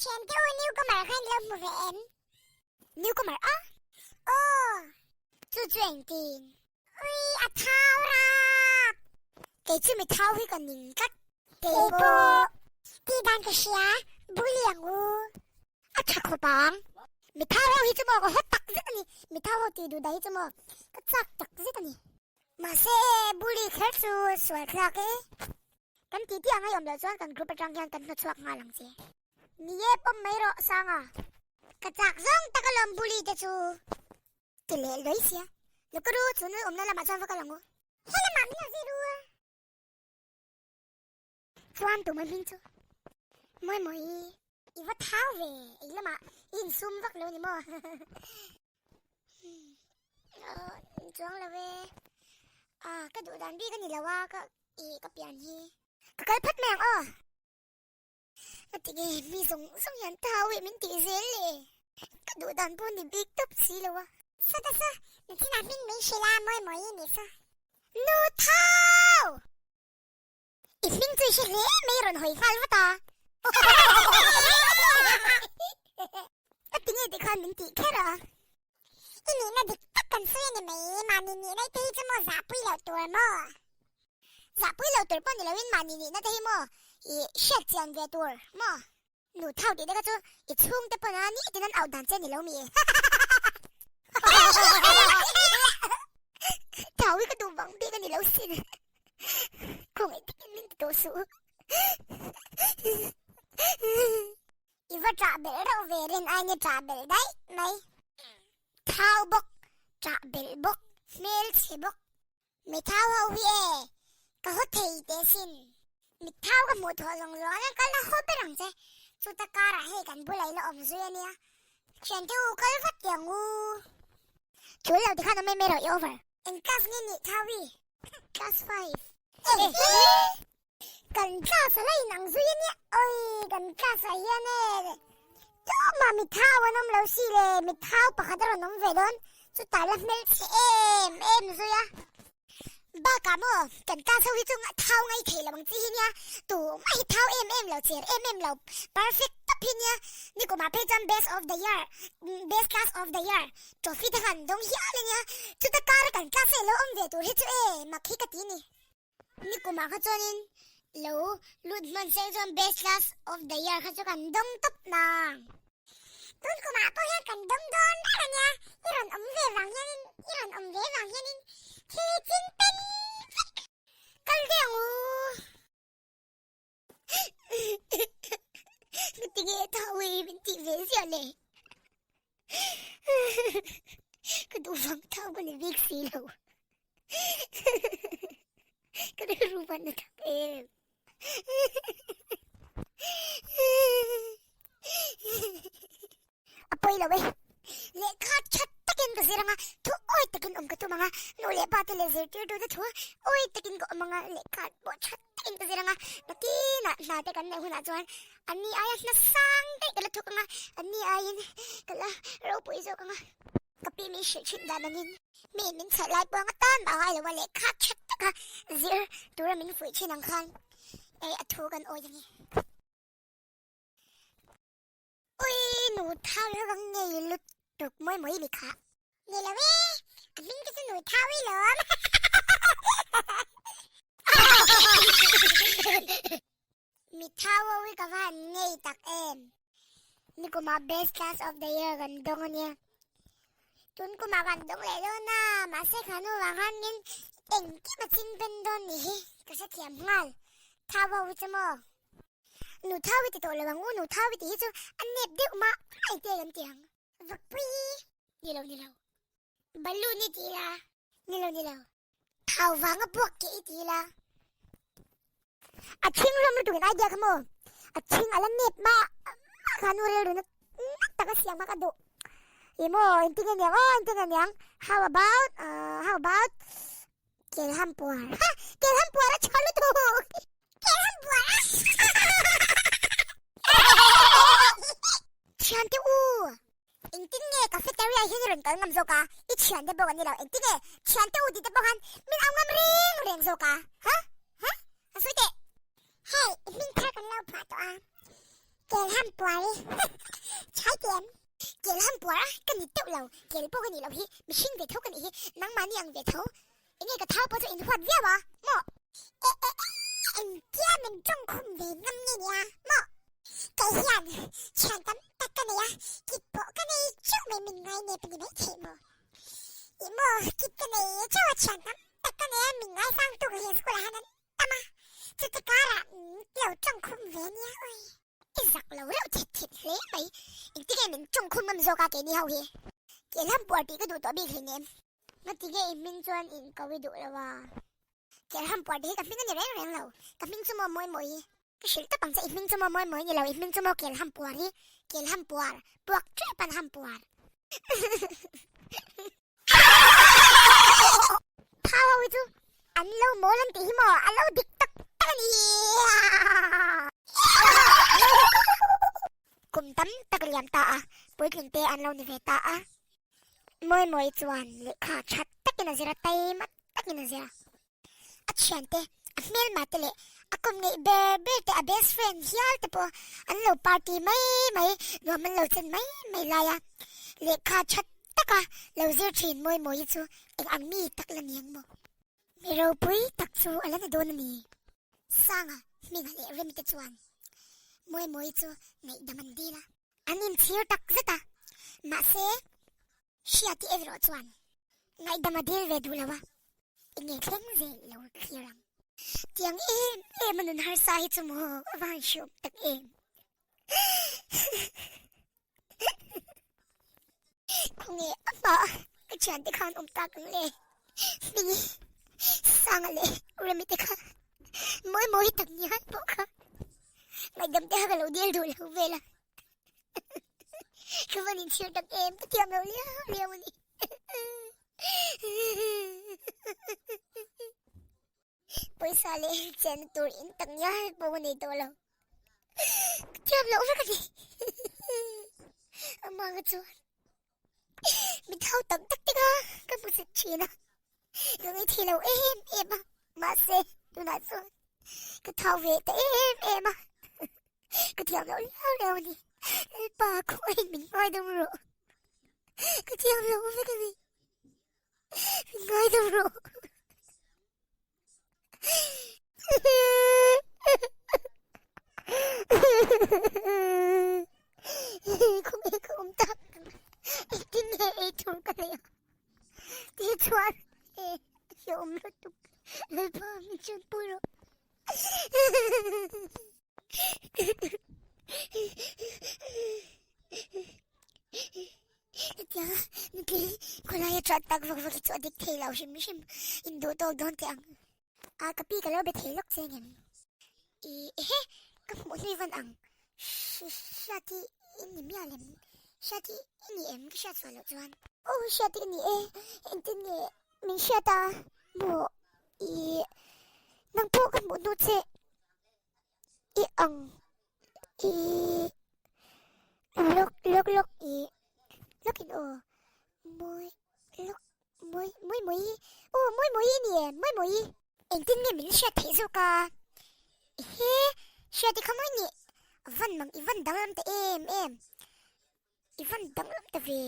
Thiante u newcomer kha in lo hmu ve em? Newcomer a? Aw! Chu chu engtin? Ui, a thau rap! Kei chu mi thau hi ka ning tlat. Kei pawh. Tih dan ka hria, bully ang u. A tha khawp ang. Mi thau ho hi chu maw ka hawt tak zet a ni. Mi thau ho tih duh dah hi chu maw ka chak tak zet a ni. Mahse bully kher chu sual thlak e. Kan tih tih ang a i awm loh chuan kan group atang hian kan hnawchhuak nghal ang che. Ni e pawm mai rawh Sanga. Ka chak zawng tak alawm bully te chu. Ti leh lawih sia. Lukaru chu nui awmna lamah chuan va kal ang u. He lamah min lo zir u. Chuan tumah hming chu Mawi mawi i va thau ve ei lamah i insum vak lo ni maw? Chuang lo e. Ah ka duh dan bik a ni lo a ka i ka pian hi. Ka kal phat mai ang aw. A ti nge mi zawng zawng hian thau i min tih zel le. Ka duh dan pawh ni bik tawp si lo a. Sawta saw, nachinah hming min hrilh a mawi mawi i ni saw. Nu thau! I hming chu i hre hle mai rawn hawi nghal vat a. A ti nge tikhan min tih kher a. I nihna dik tak kan sawi a ni mai, mahni nihna te hi chu maw zahpui loh tur maw? Zahpui loh tur pawh ni loin mahni nihna te hi maw i hriat chian ve tur maw? Nu thau tih te kha chu i chhungte pawn a ni tin an auh dan che ni lo mi? Thau hi ka duh vang bik a ni lo sin. Khawngaih takin min ti tawh suh. I va ṭah belh reuh ve rin aiin i ṭah belh daih mai. Thau bawk, ṭah belh bawk, hmelchhe bawk. Mi thau ho hi e, ka haw thei teh sin. Mi thau ka hmuh thawh zawng zawng an kal na haw ber ang che. Chuta karah hei kan bulah i la awm zui a nia. Thiante u kal vat teh ang u. Thul lo tikhan awm em erawh i over. Eng class nge nih thau i? Class 5. Kan class a la inang zui a nia. Oi, kan class ah hian e tumah mi thau an awm lo si le, mi thau pakhat a rawn awm ve dawn, chutah la hmelchhe em em zui a. Bakah maw, kan class ho hi chu thau ngai thei lo ang chi hi nia, tumah hi thau em em lo, cher em em lo, perfect tawp hi nia. Nikumah phei chuan best of the year, best class of the year trophy te khan dawng hial a nia, chuta kara kan class a ilo awm ve tur hi chu e mak hi ka ti ni. Nikumah kha chuanin lo lut hman seng chuan best class of the year kha chu kan dawng tawp nang. Tun kumah pawh hian kan dawng dawn reng a nia, i rawn awm ve vang hianin, i rawn awm ve vang hianin thil hi chin pen vek. Kal ve ang u. Ngatinge thawi min tih ve ziah le. Ka duh vang thau ka ni bik si lo. Ka rilru van na tak em. A pawi lo e. Lehkha tha takin ka zir anga, thu awi takin awm ka tum anga, nu leh pa te leh zirtirtu te thu awi takin ka awm anga, lehkha pawh tha takin ka zir anga, nakinah hna te kan neih hunah chuan anni aia hna sang daih ka la thawk anga, anni aiin ka la ropui zawk anga. Ka pi min hrilh thin dan angin mi min chhaih lai pawh anga tan mah ngai lo a, lehkha tha taka zir tura min fuih thin ang khan ei a thu kan awi ange. Ui nu thau lo vang ngei lutuk mawi mawi mi kha. Ni lo e, a hming te chu nu thau i lawm. Mi thau ho hi ka va han ngei tak em. Nikumah best class of the year kan dawng ania. Tun kumah kan dawng leh dawn a, mahse kha nu vang khan min engkim a ching pen dawn ni hi ka hrethiam nghal. Thau ho hi chu maw. Nu thau i ti tawh lo ang u, nu thau i tih hi chu a nep deuh mah mai te kan ti ang. Vakpui hi ni lo ni lo. Balloon i ti la. Ni lo ni lo. Thau vanga buak keh i ti la. A chhing hlawm lutuk in idea kha maw. A chhing a la nep mah mah kha nu rilru na nak tak a siam kha ka duh. I maw engtin nge niang aw engtin nge niang how about uh how about Kelham puar. Ha! Kelham puar a tha lutuk! Kelham puar a Thiante u! Engtin nge cafeteria hian i rawn kal ngam zawk a? I thiante pawh kan ni lo. Engtin nge thiante u tih te pawh khan min au ngam reng reng zawk a? Ha? Ha? A sawi teh! Hei, i hming thar kan lo phuah tawh a. Kel ham puar i chhai ti em? Kel ham puar a ka ni teuh lo, kel pawh ka nih loh hi, mihring ve tho ka nih hi, nangmahni ang ve tho. Enge ka thau pawh chu in huat viau a, maw? E e e, engtia min tawng khum ve ngam nge nia, maw? Kei hian thian tam tak ka nei a, kit pawh ka nei chauh mai min ngai nep a ni maithei maw? Ih maw, kit ka nei chauh a thian tam tak ka nei a, min ngaisang tu ka he school ah hian an tam a, chute karah min lo tawng khum ve nia awi. I zak lo reuh thet thet hle mai, engtinge min tawng khum ngam zawk a keini ho hi? Kelham puar tih ka duh tawh bik hleinem. Ngatige i hming chuan in ko i duh lo a? Kelham puar tih hi ka hming a ni reng reng lo, ka hming chu maw mawi mawi. Ka hrilh tawp ang che i hming chu maw mawi mawi ni lo, i hming chu maw Kelham puar hi, Kelham puar, puak tep an ham puar. Thau ho hi chu an lo mawl an tih hi maw a lo dik tak tak a ni. Kum tam tak liam ta a, puitling te an lo ni ve ta a. Mawi mawi chuan lehkha tha takin a zir a, taima takin a zir a. A thiante, a hmelma te leh a kum ngeih ber ber te, a best friend hial te pawh an lo party mai mai, nuam an lo chen mai mai lai a. Lehkha tha taka lo zir thin Mawi mawi chu eng ang mi tak la ni ang maw? Mi ropui tak chu a la ni dawn a ni. Sanga, Hminga leh Remi te chuan Mawi mawi chu ngaihdam an dil a. An inchhir tak zet a, mahse Hriati erawh chuan ngaihdam a dil ve duh lo a, enge thleng zel lo thlir ang. Tiang em em a nun harsa hi chu maw a va han hriawm tak em. Khawnge a hma a ka thiante khan awm tak ang le, Hmingi, Sanga leh Remi te kha mawi mawi tak ngial pawh kha ngaihdam te kha ka lo dil duh lo vel a. Ka van inchhir tak em, ka thiam lo liau liau a ni. Pawisa leh chenna tur in tak ngial pawh ka nei tawh lo. Ka thiam loh vek a ni. Amah ka chuan mi thau tak tak te kha ka hmu zet thin a, ka ngaithei lo em em a, mahse tunah chuan ka thau ve ta em em a, ka thiam loh liau liau a ni. Lalpa khawihin min ngaidam rawh, ka thiam loh vek a ni, min ngaidam rawh. Khawnge ka awm tak engtin nge ei tur ka nei a tih chuan hlauhawm lutuk Lalpa min chhanpui rawh. Hetiang nutling khawlai a ṭhat tak vak vak hi chu a dik thei lo hrim hrim induh tawk dawn teh ang. A ka pi ka lo be thei lawk che ngem? I ehe ka hmuh hlui van ang Hriati i ni mial em? Hriati i ni em ka hriat sual loh chuan? Aw Hriati ka ni e, engtin nge min hriat a maw i nang pawh ka hmuh hnu che i ang i lawk lawk lawk i lawk in aw mawi lawk mawi mawi mawi aw mawi mawi i ni em mawi mawi engtin nge min hriat theih zawk a ehe hriat i kha mawi ni van mang i van danglam ta em em i van danglam ta ve.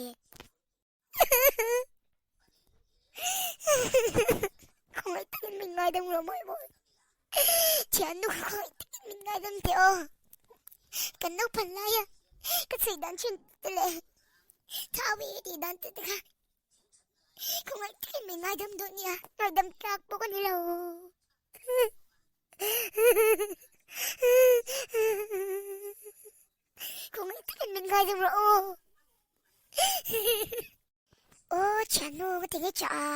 Khawngaih takin min ngaidam rawh mawi mawi. Thiannu kha khawngaih takin min ngaidam teh aw. Kan naupang laia ka chhui dan thin te leh thawi tih dan te te kha khawngaih takin min ngaidam duh nia, ngaidam tlak pawh ka ni lo. Khawngaih takin min ngaidam rawh aw. Aw thiannu ka ti nge chah a.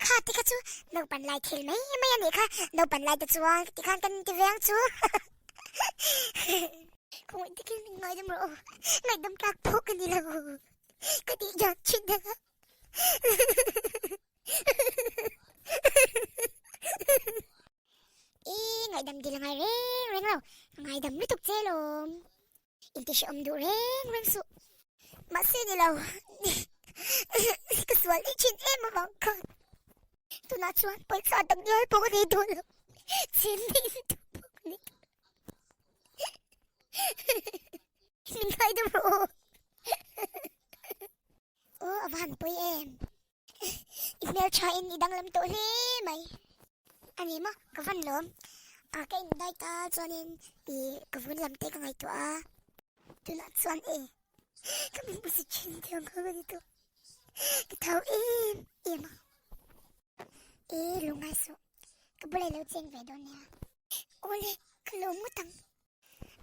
Kha ti kha chu naupan lai thil mai mai a nih kha, naupan lai te chuan ti khan kan inti ve ang chu. Khawngaih takin min ngaidam rawh aw, ngaihdam tlak pawh ka ni lo. Ka tih dan thin dang a. I ngaihdam dil a ngai reng reng lo, ka ngaidam lutuk che lawm. Intihhrehawm duh reng reng suh. Mahse ni lo, ka sual leh thin em avang khan tunah chuan pawisa tak ngial pawh ka nei dawn lo, chin nei lutuk pawh ka nei dawn lo. Min ngai deuh rawh aw. Aw a va han pawi em. I hmel tha in i danglam tawh hle mai. A ni maw ka van lawm. A ka indai ta chuanin i ka vun lam te ka ngaihtuah a. Tunah chuan e ka min hmusit thin te ang kha ka ni tawh. Ka thau em em a. E lungngai suh ka bulah i lo cheng ve dawn nia. Awle ka lawm ngawt ang.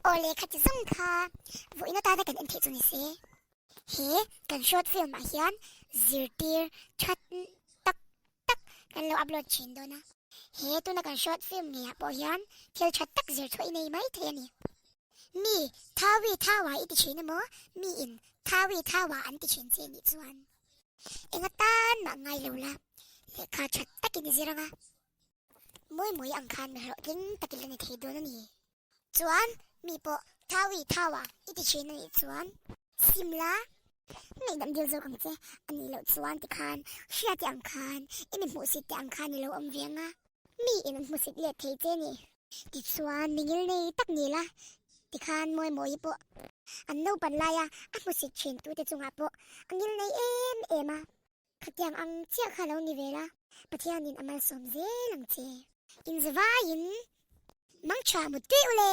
Awle khati zawng kha vawiin atana kan en theih chu ni se. He kan short film ah hian zirtir that tak tak kan lo upload thin dawn a. He tuna kan short film ngeiah pawh hian thil tha tak zir chhuah i nei mai thei a ni. Mi Thawi Thawa i ti thin emaw mi in Thawi Thawa an ti thin che nih chuan eng atan mah ngai lo la lehkha tha takin i zir ang a. Mawi mawi ang khan mi hlawhtling tak i la ni thei dawn a ni. Chuan mi pawh Thawi Thawa i ti thin a nih chuan Simla ngaihdam dil zawk ang che a nih loh chuan tikhan hriate ang khan i mi hmuhsit te ang khan i lo awm ve ang a, mi in an hmusit let thei che ni. Tichuan mi ngil nei tak ni la tikhan mawi mawi pawh an naupan laia a hmusit thin tute chungah pawh a ngil nei em em a. Khatiang ang chiah kha lo ni ve la, Pathianin a malsawm zel ang che. Inzavaiin mangtha mut tih u le!